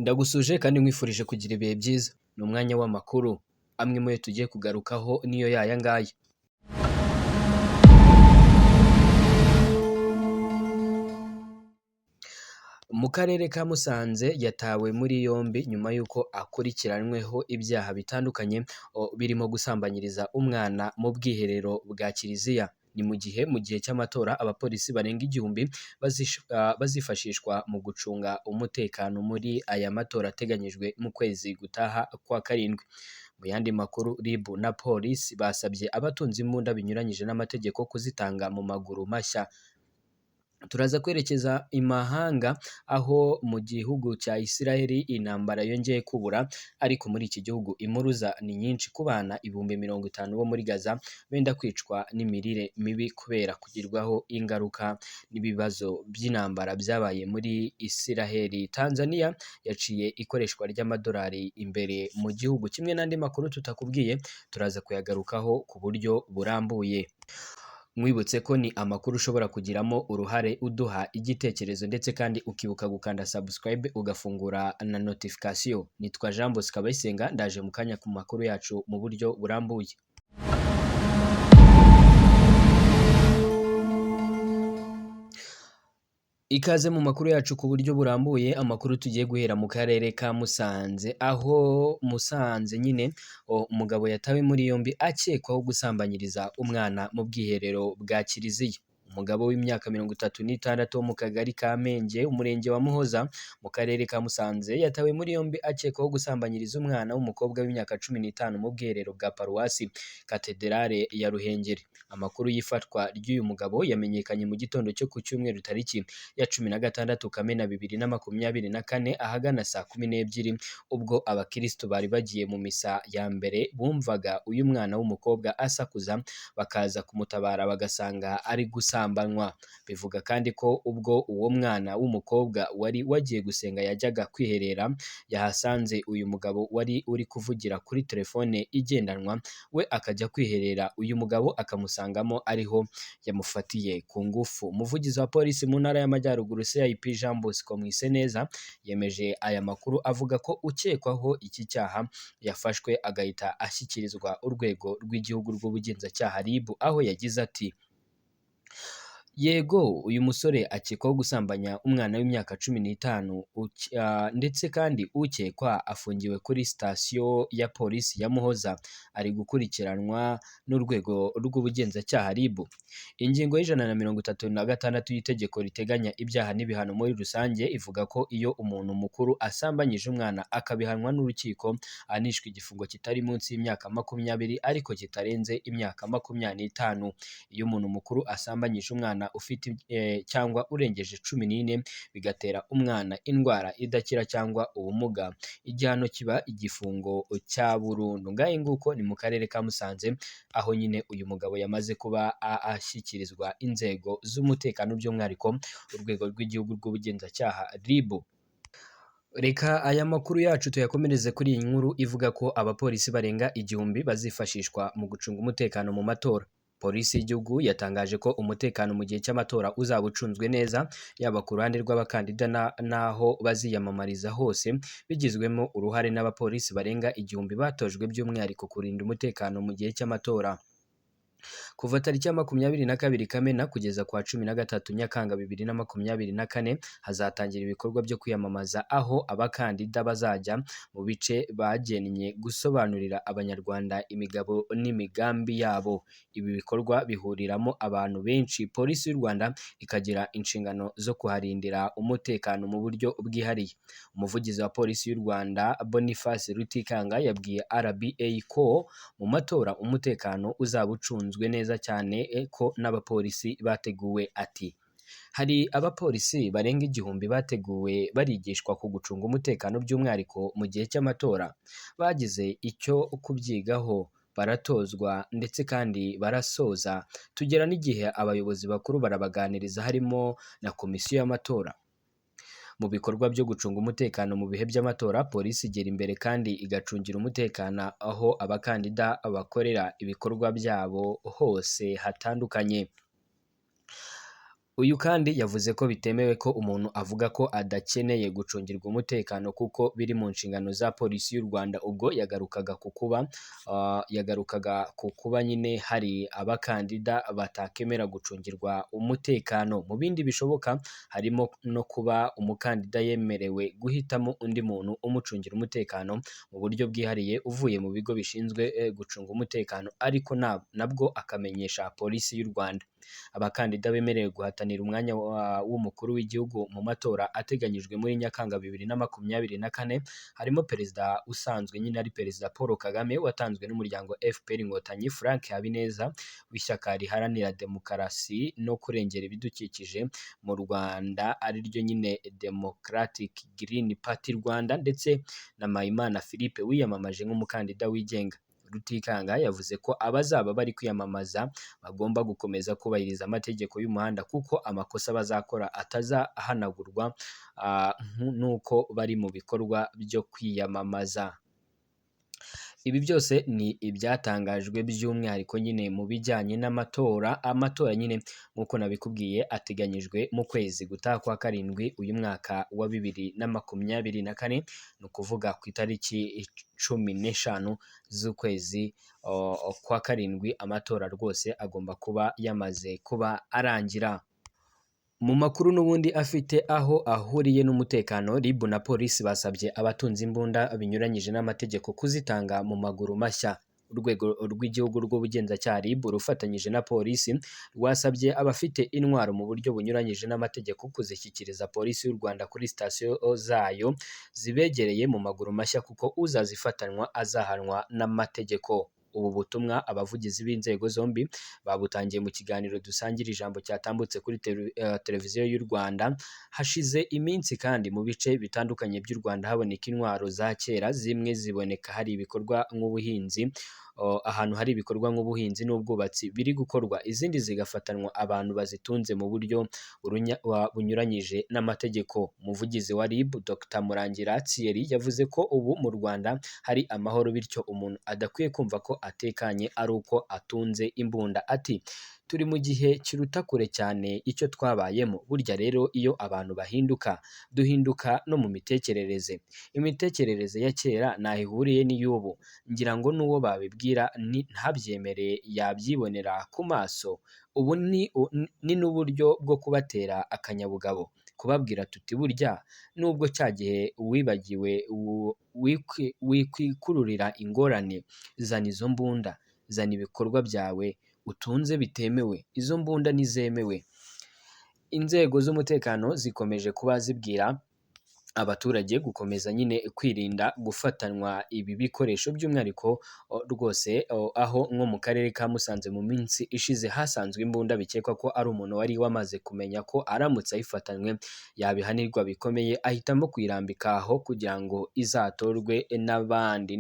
Ndagusuje kandi nkwifurije kugira ibihe byiza, ni umwanya w'amakuru, amwe mu yo tugiye kugarukaho niyo yaya ngaya. Mu karere ka Musanze yatawe muri yombi nyuma y'uko akurikiranyweho ibyaha bitandukanye birimo gusambanyiriza umwana mu bwiherero bwa kiliziya. Ni mu gihe cy'amatora abapolisi barenga 1000 bazifashishwa mu gucunga umutekano muri aya matora ateganyijwe mu kwezi gutaha kwa karindwi. Mu yandi makuru, RIB na polisi basabye abatunze imbunda binyuranyije n'amategeko kuzitanga mu maguru mashya. Turaza kwerekeza i mahanga aho mu gihugu cya Isiraheli intambara yongeye kubura, ariko muri iki gihugu impuruza ni nyinshi ku bana 50,000 bo muri Gaza benda kwicwa n'imirire mibi kubera kugirwaho ingaruka n'ibibazo by'intambara byabaye muri Isiraheli. Tanzania yaciye ikoreshwa ry'amadolari imbere mu gihugu, kimwe n'andi makuru tutakubwiye turaza kuyagarukaho ku buryo burambuye. Nkwibutse ko ni amakuru ushobora kugiramo uruhare uduha igitekerezo ndetse kandi ukibuka gukanda subscribe ugafungura na notification. Nitwa Jean Bosco Abayisenga, ndaje mu kanya ku makuru yacu mu buryo burambuye. Ikaze mu makuru yacu ku buryo burambuye, amakuru tugiye guhera mu karere ka Musanze, aho Musanze nyine umugabo yatawe muri yombi akekwaho gusambanyiriza umwana mu bwiherero bwa kiliziya. Umugabo w'imyaka 36 wo mu kagari ka Menge, umurenge wa Muhoza, mu karere ka Musanze, yatawe muri yombi akekwaho gusambanyiriza umwana w'umukobwa w'imyaka 15 mu bwiherero bwa paruwasi Katedrale ya Ruhengeri. Amakuru y'ifatwa ry'uyu mugabo yamenyekanye mu gitondo cyo ku cyumweru tariki ya 16 Kamena 2024 ahagana saa 12, ubwo abakirisitu bari bagiye mu misa ya mbere bumvaga uyu mwana w'umukobwa asakuza, bakaza kumutabara bagasanga ari gusambanywa. Bivuga kandi ko ubwo uwo mwana w'umukobwa wari wagiye gusenga yajyaga kwiherera, yahasanze uyu mugabo wari uri kuvugira kuri telefone igendanwa, we akajya kwiherera uyu mugabo akamusangamo ariho yamufatiye ku ngufu. Umuvugizi wa polisi mu ntara y'Amajyaruguru CIP Jean Bosco Mwiseneza yemeje aya makuru avuga ko ukekwaho iki cyaha yafashwe agahita ashyikirizwa urwego rw'igihugu rw'ubugenzacyaha RIB, aho yagize ati: Yego, uyu musore akekwaho gusambanya umwana w'imyaka 15, ndetse kandi ukekwa afungiwe kuri sitasiyo ya polisi ya Muhoza, ari gukurikiranwa n'urwego rw'ubugenzacyaha RIB. Ingingo ya 136 y'itegeko riteganya ibyaha n'ibihano muri rusange ivuga ko iyo umuntu mukuru asambanyije umwana akabihanwa n'urukiko, ahanishwa igifungo kitari munsi y'imyaka 20 ariko kitarenze imyaka 25. Iyo umuntu mukuru asambanyije umwana ufite cyangwa urengeje 14 bigatera umwana indwara idakira cyangwa ubumuga, igihano kiba igifungo cya burundu. Ngahe nguko ni mu karere ka Musanze, aho nyine uyu mugabo yamaze kuba ashyikirizwa inzego z'umutekano by'umwihariko urwego rw'igihugu rw'ubugenzacyaha RIB. Reka aya makuru yacu tuyakomereze kuri iyi nkuru ivuga ko abapolisi barenga 1000 bazifashishwa mu gucunga umutekano mu matora. Polisi y'igihugu yatangaje ko umutekano mu gihe cy'amatora uzaba ucunzwe neza, yaba ku ruhande rw'abakandida n'aho baziyamamariza hose, bigizwemo uruhare n'abapolisi barenga 1000 batojwe by'umwihariko kurinda umutekano mu gihe cy'amatora. Kuva tariki ya 22 Kamena kugeza ku wa 13 Nyakanga 2024 hazatangira ibikorwa byo kwiyamamaza, aho abakandida bazajya mu bice bagennye gusobanurira Abanyarwanda imigabo n'imigambi yabo. Ibi bikorwa bihuriramo abantu benshi, Polisi y'u Rwanda ikagira inshingano zo kuharindira umutekano mu buryo bwihariye. Umuvugizi wa Polisi y'u Rwanda Boniface Rutikanga yabwiye RBA ko mu matora umutekano uzaba ucunzwe neza cyane ko n'abapolisi bateguwe. Ati: Hari abapolisi barenga 1000 bateguwe barigishwa ku gucunga umutekano by'umwihariko mu gihe cy'amatora, bagize icyo kubyigaho baratozwa ndetse kandi barasoza, tugera n'igihe abayobozi bakuru barabaganiriza harimo na komisiyo y'amatora. Mu bikorwa byo gucunga umutekano mu bihe by'amatora, polisi igera imbere kandi igacungira umutekano aho abakandida bakorera ibikorwa byabo hose hatandukanye. Uyu kandi yavuze ko bitemewe ko umuntu avuga ko adakeneye gucungirwa umutekano kuko biri mu nshingano za polisi y'u Rwanda. Ubwo yagarukaga ku kuba nyine hari abakandida batakemera gucungirwa umutekano. Mu bindi bishoboka harimo no kuba umukandida yemerewe guhitamo undi muntu umucungira umutekano mu buryo bwihariye uvuye mu bigo bishinzwe gucunga umutekano, ariko nabwo akamenyesha polisi y'u Rwanda. Abakandida bemerewe guhatanira umwanya w'umukuru w'igihugu mu matora ateganyijwe muri Nyakanga 2024 harimo perezida usanzwe nyine ari Perezida Paul Kagame watanzwe n'umuryango FPR Inkotanyi, Frank Habineza w'ishyaka riharanira demokarasi no kurengera ibidukikije mu Rwanda ariryo nyine Democratic Green Party Rwanda, ndetse na Mpayimana Philippe wiyamamaje nk'umukandida wigenga. Rutikanga yavuze ko abazaba bari kwiyamamaza bagomba gukomeza kubahiriza amategeko y'umuhanda kuko amakosa bazakora atazahanagurwa n'uko bari mu bikorwa byo kwiyamamaza. Ibi byose ni ibyatangajwe by'umwihariko nyine mu bijyanye n'amatora. Amatora nyine nk'uko nabikubwiye ateganyijwe mu kwezi gutaha kwa karindwi uyu mwaka wa 2024, ni ukuvuga ku itariki 15 z'ukwezi kwa karindwi. Amatora rwose agomba kuba yamaze kuba arangira. Mu makuru n'ubundi afite aho ahuriye n'umutekano, RIB na polisi basabye abatunze imbunda binyuranyije n'amategeko kuzitanga mu maguru mashya. Urwego rw'igihugu rw'ubugenzacyaha RIB rufatanyije na polisi rwasabye abafite intwaro mu buryo bunyuranyije n'amategeko kuzishyikiriza polisi y'u Rwanda kuri sitasiyo zayo zibegereye mu maguru mashya, kuko uzazifatanwa azahanwa n'amategeko. Ubu butumwa abavugizi b'inzego zombi babutangiye mu kiganiro Dusangira Ijambo cyatambutse kuri televiziyo y'u Rwanda. Hashize iminsi kandi mu bice bitandukanye by'u Rwanda haboneka intwaro za kera, zimwe ziboneka hari ibikorwa nk'ubuhinzi, ahantu hari ibikorwa nk'ubuhinzi n'ubwubatsi biri gukorwa, izindi zigafatanwa abantu bazitunze mu buryo bunyuranyije n'amategeko. Umuvugizi wa RIB Dr Murangira Thierry yavuze ko ubu mu Rwanda hari amahoro, bityo umuntu adakwiye kumva ko atekanye ari uko atunze imbunda. Ati turi mu gihe kiruta kure cyane icyo twabayemo. Burya rero iyo abantu bahinduka, duhinduka no mu mitekerereze. Imitekerereze ya kera ntaho ihuriye n'iy'ubu. Ngira ngo n'uwo babibwira ntabyemere yabyibonera ku maso. Ubu ni n'uburyo bwo kubatera akanyabugabo, kubabwira tuti burya nubwo cya gihe wibagiwe wikwikururira ingorane, zana izo mbunda, zana ibikorwa byawe utunze bitemewe, izo mbunda ntizemewe. Inzego z'umutekano zikomeje kuba zibwira abaturage gukomeza nyine kwirinda gufatanwa ibi bikoresho, by'umwihariko rwose aho nko mu karere ka Musanze mu minsi ishize hasanzwe imbunda bikekwa ko ari umuntu wari wamaze kumenya ko aramutse ayifatanywe yabihanirwa bikomeye, ahitamo kuyirambika aho kugira ngo izatorwe n'abandi.